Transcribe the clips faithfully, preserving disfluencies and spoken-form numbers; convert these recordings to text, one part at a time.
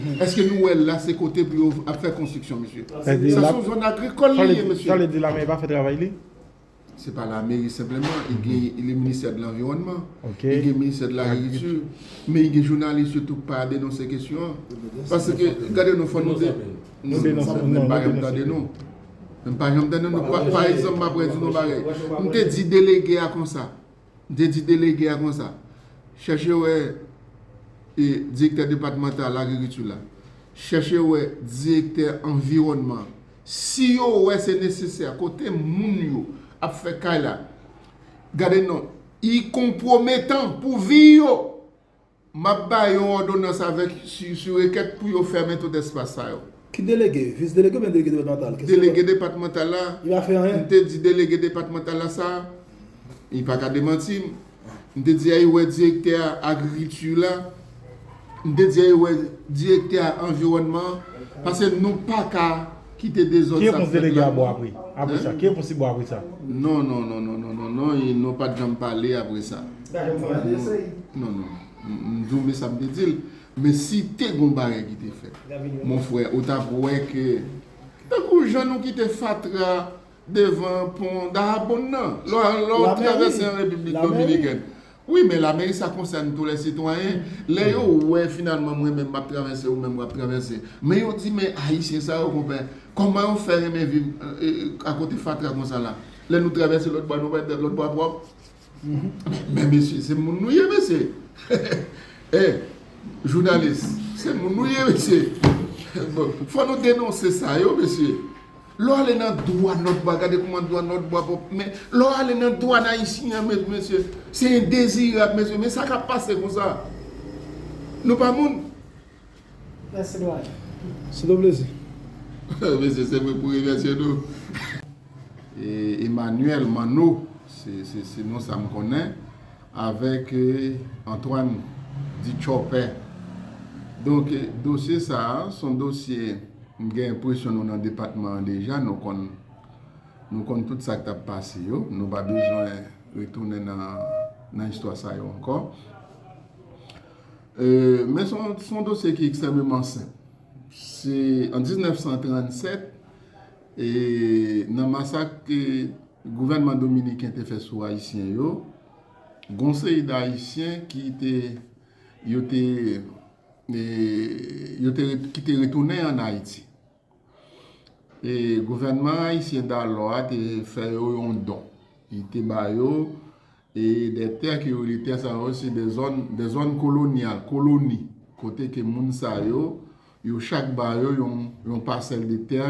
Èske nou wè la se kote pou yo ap fè konstriksyon, mesye? Sa se yon zòn agrikòl li ye, mesye. Sa vle di lameri pa fè travay li? Se pa lameri senpleman, e gen le ministè de l'environnement, e gen ministè de lagrikilti, men e gen jounalis yo tou k pa denonse kesyon an. Paske, gade non, fò nou de... Nou denonse, non, nou denonse. Menm pa janm tande non. Menm pa janm tande non. Pa egzanp, m ap di nou bagay. M te di delege a konsa. M te di delege a konsa, chèche wè e, direktè depatmantal agrikilti la, chèche wè direktè anviwònman an. Si yo wè se nesesè, kote moun yo ap fè kay la, gade non, i konpwometan pou vi yo. M ap bay yon òdonans avèk, sou, sou rekèt pou yo fèmen tout espas sa yo. Ki delege? Vis delege oubyen delege depatmantal? Delege depatmantal la. Li pa fè anyen? M te di delege depatmantal la sa, li pa ka demanti m. M te di al wè direktè agrikilti la. M te di al wè direktè anviwònman an. Paske nou pa ka kite dezòd sa fèt la. Ki repons delege a ba w apre? Apre sa, ki repons li ba w apre sa? Non, non, non, non, non, non, non, e nou pa t janm pale apre sa. Non, non. M, m di w men sa m te di l. Men si te gon bagay ki te fèt, mon frè, ou t ap wè ke, tankou jan nou kite fatra devan pon Dahabon nan, lè, lè w ap travèse an Repiblik Dominikèn. Wi, men lameri sa konsène tous les citoyens. Lè yo wè finalman mwen menm m ap travèse, ou menm w ap travèse. Men yo di, men Ayisyen sa yo, konpè, kòman yo fè renmen viv e, e, akote fatra konsa la? Lè nou travèse lòt bò, nou wè lòt bò pwòp. Men mesye, se moun nou ye, mesye. E, jounalis, se moun nou ye, mesye. Bon, fò nou denonse sa yo, mesye. Lè w ale nan dwa nòt bwa, gade kòman dwa nòt bwa pwòp. Men lè w ale nan dwa ayisyen an, mes-, mesye, se endezirab, mesye. Men sa k ap pase konsa. Nou pa moun. Mèsi, Dwayen. Se yon plezi. Mesye, se mwen pou remèsye nou. E, Emmanuel Manno, se, se, se non sa m konnen, avèk e, Antoine di Chopper. Donk, e, dosye sa a, se yon dosye, m gen enpresyon nou nan depatman an deja, nou konn, nou konn tout sa k t ap pase yo, nou pa bezwen retounen nan, nan istwa sa yo ankò. E, men se yon, se yon dosye ki ekstrèmeman senp. Se an diznèf san trannsèt, e, nan masak ke gouvènman dominiken te fè sou Ayisyen yo, gon seri d Ayisyen ki te, yo te, e, yo te, ki te retounen ann Ayiti. E, gouvènman ayisyen dalò a te fè yo yon don. Li te ba yo e, de tè ke yo rele tè sa yo, se de zòn, de zòn kolonyal, koloni, kote ke moun sa yo, yo chak ba yo yon, yon pasèl de tè,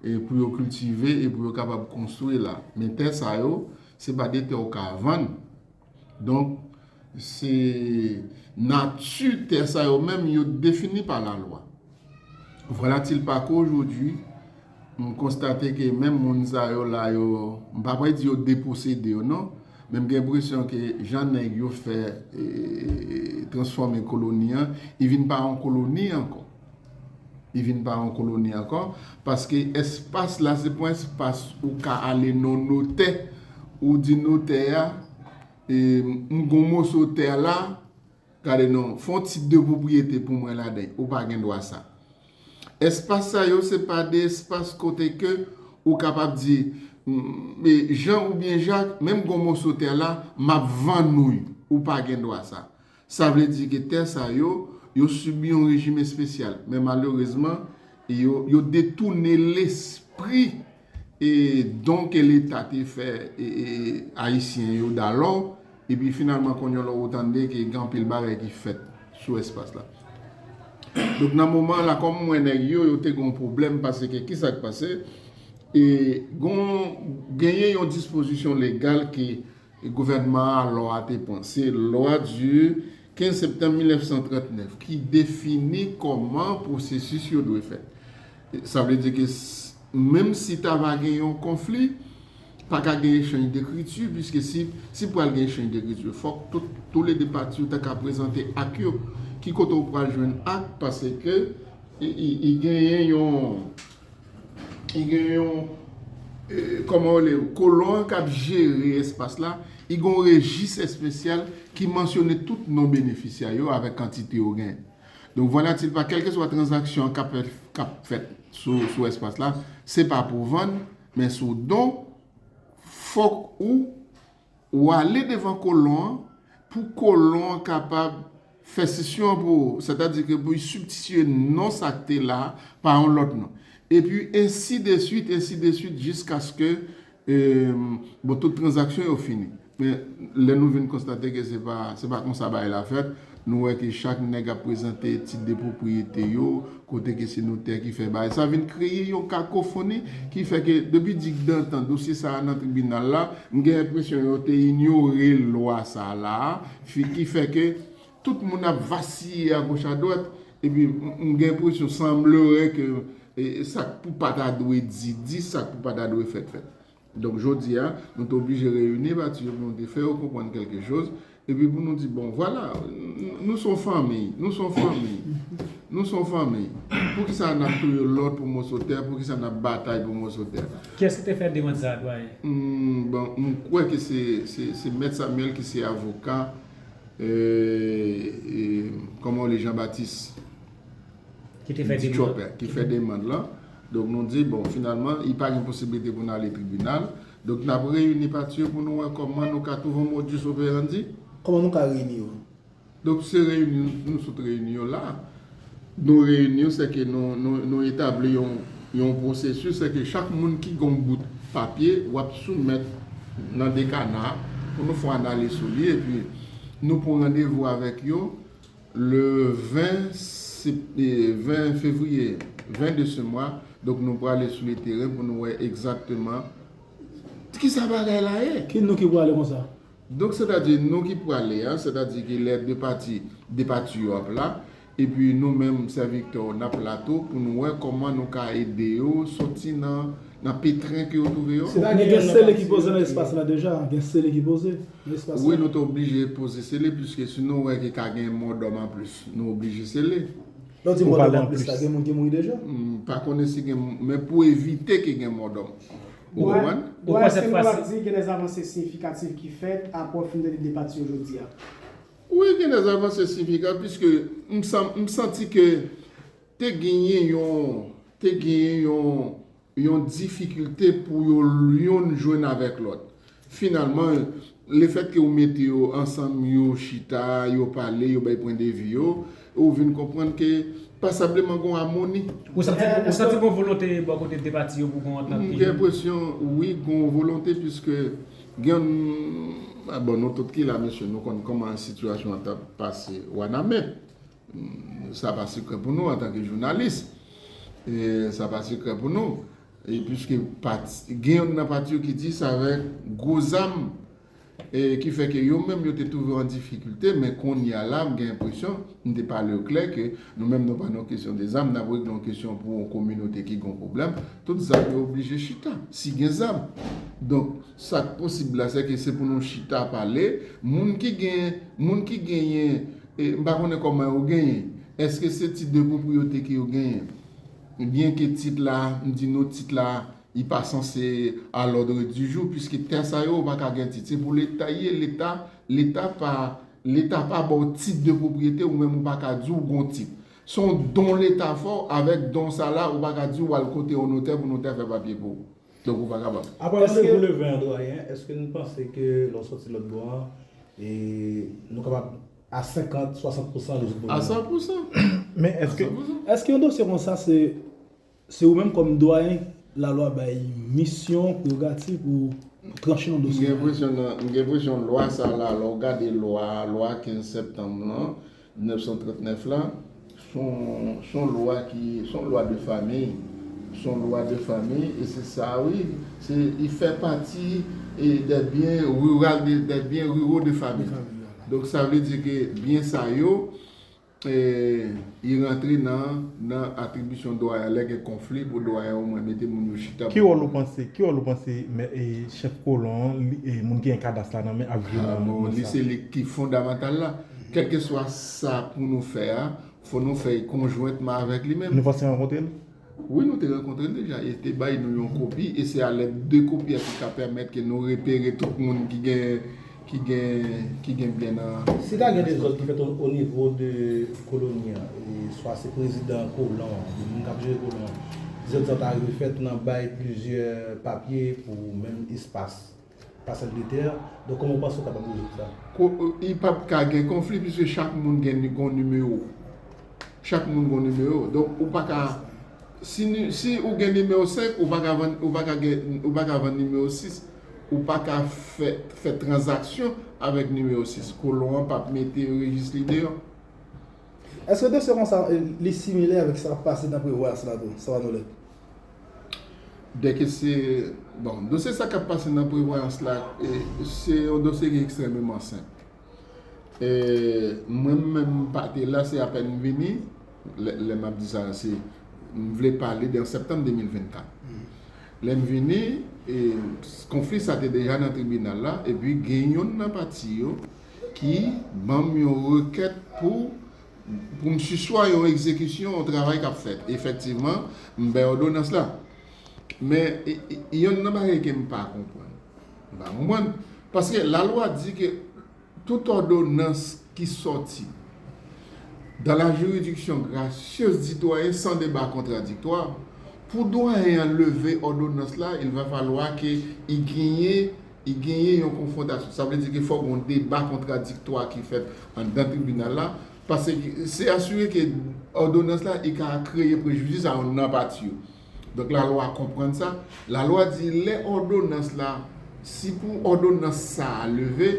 e, pou yo kiltive e pou yo kapab konstwi la. Men tè sa yo, se pa de tè ou ka vann. Donk, se nati tè sa yo menm, yo defini pa lalwa. Voilà-t-il pas qu'aujourd'hui, m konstate ke menm moun sa yo la, yo, m pa prè di yo deposede yo, non, men m gen enpresyon ke jan nèg yo fè, e, transfòme koloni an, li vin pa yon koloni ankò. Li vin pa yon koloni ankò, paske espas la, se pa yon espas ou ka ale non notè, ou di notè a, e, m gon moso tè la, gade non, fè yon tit de pwopriyete pou mwen ladan, ou pa gen dwa sa. Espas sa yo, se pa de espas kote ke ou kapab di, m, e, Jan oubyen Jak, menm gon moso tè la, m ap vann ou l, ou pa gen dwa sa. Sa vle di ke tè sa yo, yo sibi yon rejim espesyal. Men malerezman, yo, yo detounen lespri e don ke Leta te fè, e, e, Ayisyen yo dalò, epi finalman, kounye a lè w tande ke gen anpil bagay ki fèt sou espas la. Donk, nan moman la, kòm m wè nèg yo, yo te gen yon pwoblèm, paske ki sa k pase? E, gon, genyen yon dispozisyon legal ke gouvènman alò a te pran. Se lwa di kenz septanm mil nèf san trant nèf ki defini kòman pwosesis yo dwe fèt. Sa vle di ke s-, menm si ta va gen yon konfli, pa ka gen echanj dekriti, piske si, si pral gen echanj dekriti, fòk tout, toulede pati yo ta ka prezante ak yo. Ki kote w pral jwenn ak, paske i, i, i genyen yon, i gen yon, e, kòman yo rele, kolon an k ap jere espas la, i gen yon rejis espesyal ki mansyone tout non benefisyè yo avèk kantite yo genyen. Donk, vwalatilpa, kèlkeswa tranzaksyon k ap fèt, k ap fèt sou, sou espas la, se pa pou vann, men sou don, fòk ou, ou ale devan kolon an, pou kolon an kapab fè sesyon pou ou, sètadi ke pou l sibstitye non sa k te la a pa yon lòt non. Epi ensi de swit, ensi de swit, jiskaske, e, bon, tout tranzaksyon yo fini. Men lè nou vin konstate ke se pa, se pa konsa bagay la fèt, nou wè ke chak nèg ap prezante tit de pwopriyete yo, kote ke se notè ki fè bagay. Sa vin kreye yon kakofoni ki fè ke depi digdantan dosye sa a nan tribinal la, m gen enpresyon yo te inyore lwa sa a la, fi, ki fè ke tout moun ap vasiye agoch adwat, epi m, m gen enpresyon, sanblere ke, e, sa k pou pa ta dwe di, di, sa k pou pa ta dwe fèt, fèt. Donk, jodi a, nou te oblije reyini pati yo pou nou te fè yo konprann kèlke choz, epi pou nou di, bon, vwala, n-, nou se yon fanmi, nou se yon fanmi, nou se yon fanmi. Poukisa n ap touye lòt pou moso tè? Poukisa n ap batay pou moso tè? Kiyès ki te fè demann sa a, dwayen? Hmm, bon, m kwè ke se, se, se Mèt Samuel ki se avoka, e, e, kòman w rele, Jean Baptiste? Ki te fè demann. Chopper, ki fè demann lan. Donk, nou di, bon, finalman, li pa gen posiblite pou n ale tribinal. Donk, n ap reyini pati yo pou nou wè kòman nou ka twouve yon modus operandi. Kòman nou ka reyini yo? Donk, se reyini, nou sot reyini yo la. Nou reyini yo, se ke nou, nou, nou etabli yon, yon pwosesis, se ke chak moun ki gen yon bout papye, w ap soumèt nan dekana pou nou fè yon analiz sou li, epi nou pran randevou avèk yo le ven sep-, eh, ven fevriye, ven de se mwa. Donk, nou prale sou le teren pou nou wè egzakteman kisa bagay la ye. Ki nou ki prale konsa? Donk, sètadi nou ki prale a, sètadi ke lè de pati, de pati yo ap la, epi nou menm, sèvitè w, n ap la tou pou nou wè kòman nou ka ede yo soti nan, nan petren ke yo twouve yo. Donk, gen sele ki poze nan espas la deja, gen sele ki poze nan espas la. Wi, nou te oblije poze sele, piske si nou wè ke ka gen mòdòm anplis, nou oblije sele. Lè w di mòdòm anplis la, gen moun ki mouri deja? M pa konnen si gen, men pou evite ke gen mòdòm. Ou konprann? Dwayen, èske nou kapab di gen dè avanse siyifikatif ki fèt apre w fin tande de pati yo jodi a? Wi, gen dè avanse siyifikatif, piske m san-, m santi ke te genyen yon, te genyen yon, yon difikilte pou yo yonn jwenn avèk lòt. Finalman, lefètke ou mete yo ansanm, yo chita, yo pale, yo bay pwendvi yo, ou vin konprann ke pasableman gon amoni. Ou santi, ou santi gon volonte bò kote de pati yo pou gon antant ki jwenn? M gen enpresyon, wi, gon volonte, piske gen, ah, bon, nou tout ki la, mesye, nou konn kòman sitiyasyon an t ap pase Wanament. Mm, sa pa sekrè pou nou antanke jounalis. E sa pa sekrè pou nou. E piske pati, gen youn nan pati yo ki di se avèk gwo zam, e ki fè ke yo menm yo te twouve yo an difikilte, men kounye a la, m gen enpresyon, m te pale yo klè ke nou menm nou pa nan kesyon de zam, n ap regle yon kesyon pou yon kominote ki gen yon pwoblèm, tout zam yo oblije chita, si gen zam. Donk, sa k posib la, se ke se pou nou chita pale, moun ki gen, moun ki genyen, e, m pa konnen kòman yo genyen. Èske se tit de pwopriyete ke yo genyen? Byenke tit la, m di nou tit la, li pa sanse à l'ordre du jour, piske tè sa yo, ou pa ka gen tit. Se pou Leta ye, Leta, Leta pa, Leta pa ba w tit de pwopriyete, ou menm ou pa ka di w gon tit. Se yon don Leta fè w, avèk don sa la, ou pa ka di w al kote yon notè pou notè fè papye pou ou. Donk, ou pa kapab. Apre randevou le ven an, dwayen, èske nou panse ke lè w sòti lòt bò an, e nou kapab a senkant, swasant pousan rezoud pwoblèm nan? A san pousan. Men èske, èske yon dosye konsa, se, se ou menm kòm dwayen, lalwa bay misyon, prerogativ pou tranche yon dosye? M gen enpresyon nan, m gen enpresyon lwa sa la, lè w gade lwa, lwa kenz septanm lan, nèf san trant nèf la, se yon, se yon lwa ki, se yon lwa de fanmi. Se yon lwa de fanmi, e se sa, wi, se, li fè pati, e, des biens ruraux, de, des biens ruraux de famille. De famille, voilà. Donk, sa vle di ke byen sa yo, e, li rantre nan, nan atribisyon dwayen, lè gen konfli pou dwayen omwen mete moun yo chita. Ki wòl ou panse, ki wòl ou panse, men, e, chèf kolon an, li, e, moun ki gen kadas la nan men ap jwe nan sa? Ah, bon, li se li ki fondamantal la. Kèlkeswa sa pou nou fè a, fò nou fè l konjwentman avèk li menm. Nou panse rankontre l? Wi, nou te rankontre l deja. E te bay nou yon kopi, e se alèd de kopi a ki ka pèmèt ke nou repere tout moun ki gen, ki gen, ki gen byen nan. Si ta gen dezòd ki fèt o, o nivo de koloni an, e swa se prezidan kolon an, oubyen moun k ap jere kolon an, dezòd sa ta rive fèt nan bay plizyè papye pou menm espas, pasèl de tè. Donk, kòman w panse w kapab rezoud sa? Ko-, li p ap ka gen konfli, piske chak moun gen ni-, gon nimewo. Chak moun gon nimewo. Donk, ou pa ka, si, ni- si ou gen nimewo senk, ou pa ka vann, ou pa ka gen, ou pa ka vann nimewo sis, ou pa ka fè, fè tranzaksyon avèk nimewo sis. Kolon an p ap mete rejis li deyò. Èske dosye konsa, eh, li similè avèk sa k ap pase nan Prevoyans la tou, Savanolèt? Dèke se, bon, dosye sa k ap pase nan Prevoyans la, eh, se yon dosye ki ekstrèmeman senp. E mwen menm m pa te la, se apèn m vini, lè, lè m ap di sa, se, m vle pale de an septanm de mil vennkat. Lè m vini, e, konfli sa te deja nan tribinal la, epi gen yonn nan pati yo ki ban m yon rekèt pou, pou m sispann yon egzekisyon, yon travay k ap fèt. Efektivman, m bay òdonans la. Men, e, e, yonn nan bagay ke m pa konprann. M pa konprann. Paske lalwa di ke tout òdonans ki sòti dans la juridiction gracieuse du doyen sans débat contradictoire, pou doyen an leve òdonans la, il va falloir ke i genyen, i genyen yon konfwontasyon. Sa vle di ke fòk yon deba kontradiktwa ki fèt anndan tribinal la, paske se asire ke òdonans la, i ka kreye prejidis a yonn nan pati yo. Donk, lalwa konprann sa. Lalwa di lè òdonans la, si pou òdonans sa a leve,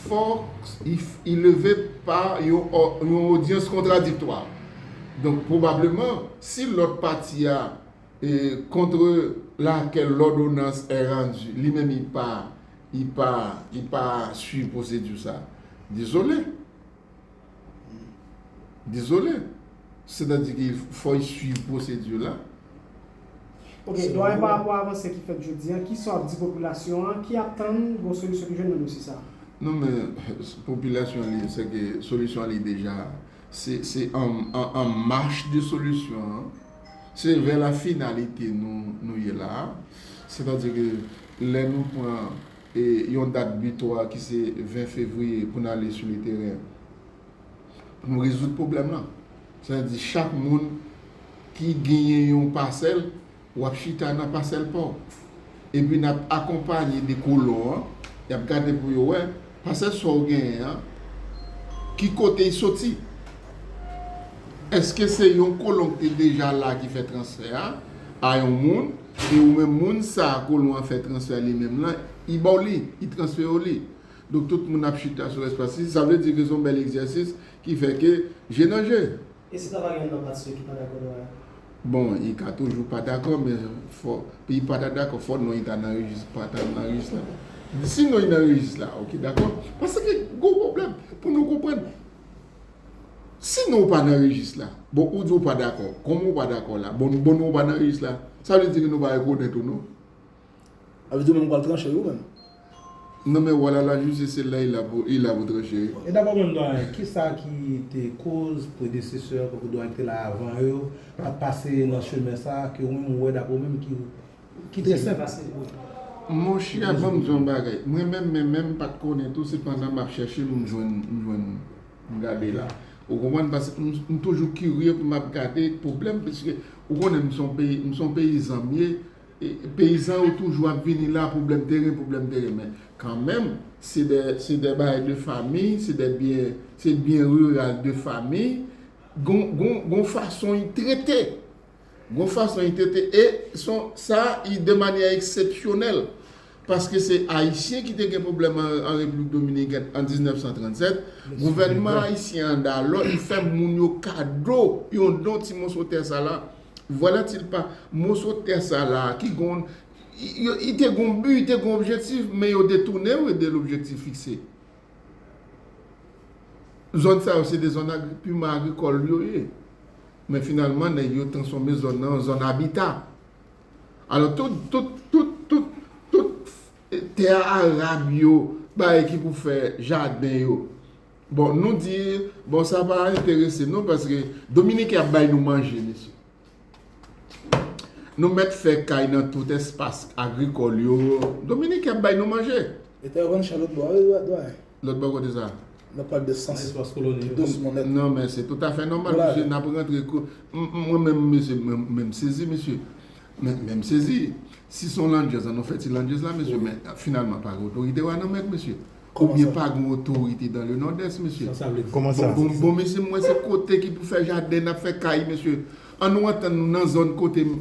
fòk i, i leve pa yon, ò- yon odyans kontradiktwa. Donk, pwobableman, si lòt pati a, e, contre laquelle l'ordonnance est rendue, li menm, i pa, i pa, i pa swiv pwosedi sa, dezole. Dezole. Sètadi ke fò y swiv pwosedi la. Ok, doyen, pa rapò a avanse ki fèt jodi a, kisa w ap di popilasyon an ki ap tann yon solisyon ki jwenn nan dosye sa a? Non, men popilasyon an li, se ke solisyon an li deja, se, se an, an, an mach de solisyon an. Se vè la finalite nou, nou ye la a. Sètadi ke lè nou pran, e, yon dat bitwa ki se ven fevriye pou n ale sou le teren, pou nou rezoud pwoblèm lan. Sa vle di chak moun ki genyen yon pasèl, w ap chita nan pasèl pa w. Epi n ap akonpaye de kolon an, y ap gade pou yo wè, pasèl sa w genyen an, ki kote l soti. Èske se yon kolon ki te deja la ki fè transfè a, a yon moun, e ou menm moun sa a kolon an fè transfè li menm lan, i ba w li, i transfere w li. Donk, tout moun ap chita sou espas li. Sa vle di ke se yon bèl egzèsis ki fè ke je nan je. E si ta pa gen youn nan pati yo ki pa dakò, doyen? Bon, i ka toujou pa dakò, men fò, i pa ta dakò, fò non li ta nan rejis, pa ta nan rejis la. Si non li nan rejis la, ok, dakò. Paske gon pwoblèm pou nou konprann. Si non ou pa nan rejis la, bon, ou di ou pa dakò. Kòman ou pa dakò la? Bon, bon, non ou pa nan rejis la. Sa vle di ke nou pa rekonèt ou non? Sa vle di ou menm ou pral tranche wi ou menm? Non, men wòl a lajistis, se la li la pou, li la pou tranche. E dapre ou menm, doyen, kisa ki te koz predesesè, tankou doyen ki te la avan yo, pa t pase nan chemen sa a, ke ou menm ou wè dapre ou menm ki, ki trè senp? Monchè, ban m di w yon bagay. Mwen menm, men menm, m pa t konnen tou, se pandan m ap chèche, m jwenn, m jwenn, m gade la. Ou konprann? Paske m, m toujou kirye pou m ap gade pwoblèm, paske ou konnen m se yon peyi, m se yon peyizan m ye, e, peyizan yo toujou ap vini la, pwoblèm teren, pwoblèm teren. Men kanmenm, se de, se de bagay de fanmi, se de byen, se byen riral de fanmi. Gon, gon, gon fason y trete. Gon fason y trete. E son, sa, y de manyè eksepsyonèl. Paske se Ayisyen ki te gen pwoblèm an, an Repiblik Dominikèn an diznèf san trannsèt. Gouvènman ayisyen an, dalò, li fè moun yo kado yon don ti moso tè sa la. Vwalatilpa, moso tè sa la ki gon, yo, li te gon bi, li te gon objektif, men yo detounen yo de lobjektif fikse. Zòn sa yo, se de zòn agri-, piman agrikòl yo ye. Men finalman, nèg yo transfòme zòn nan an zòn abita. Alò, tout, tout, tout, tout, tout tè arab yo, bagay ki pou fè jaden yo. Bon, nou di, bon, sa pa enterese nou, paske Dominiken ap bay nou manje, mesye. Nou mèt fè kay nan tout espas agrikòl yo. Dominiken ap bay nou manje. E te konn chan lòt bò, wi, wi, wi. Lòt bò kote sa? Nan pad de sans. Espas koloni. Dousman nèt. Non, men se toutafè nòmal, Voilà. Mesye, n ap rantre kou. M- m- Mwen menm, mesye, mwen menm sezi, mesye. Men menm sezi. Si se yon landjèz, an nou fè ti landjèz la, mesye, men finalman, pa gen otorite Wanament, mesye. Kòman Oubyen sa? Pa gen otorite dans le Nord-Est, mesye. Sa sa vle di? Kòman sa? Bon, bon, bon, mesye, mwen se kote ki pou fè jaden, n ap fè kay, mesye. An nou antann nou nan zòn kote m-